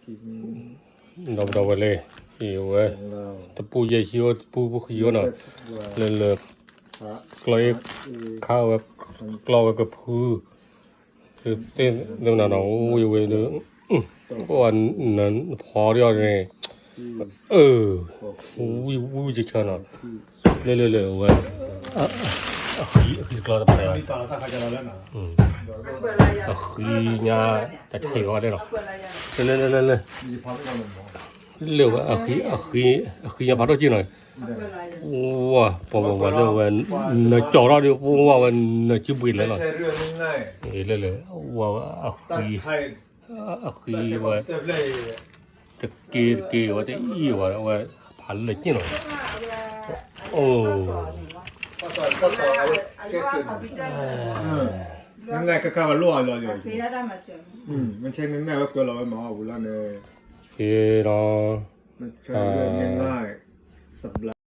ဒီးပဒီပုၢ်ဝဲၢ်လၢ အံၤဝဲ တပူၤယဲၢ်ဆံအိၣ် တပူၤပူၤဃံအိၣ်နီၤ, လၢလၢ ကျီအ့ၣ်ခါဝဲ ကျီဝဲကဖု သ့ၣ်သ့ၣ်မနုၤနီၤ ဝံၤဝဲဒီး အိၣ်ဝဲနဖီဒ်အီၤန့ၣ် အၢ ဝံၤဝံၤကဆၢနီၤ လၢလၢလၢဝဲ အဃံအဃံကျီတဖၣ် အဃံညါတထံၣ်ဝဲဒၣ်လီၤ လၢလၢလၢလၢ လၢဝဲ အဃံညါဖးဒိၣ်က့နီၤ ဝါ ပှၤဝဲလၢဝဲ နကၠီၤထီၣ်ဒီး ပဝဲ နကဘှံးလဲၤလီၤ လၢလၢ ဝဲ အဃံ အဃံဝဲ တက့တက့ဝဲ တအံၣ်ဝဲ ဝဲ ဖးလၢက့နီၤ အိၣ် ငါကခါဝဲလိၣ်အလီၤယိာ်, မ့ၢ်ဆဲးငါဝဲကွဲးလီၤဝဲမၤအီၣ်ဝံၤလီၤန့ၣ်, က့ဒီး, မ့ၢ်ဆဲးငါ, စဘျး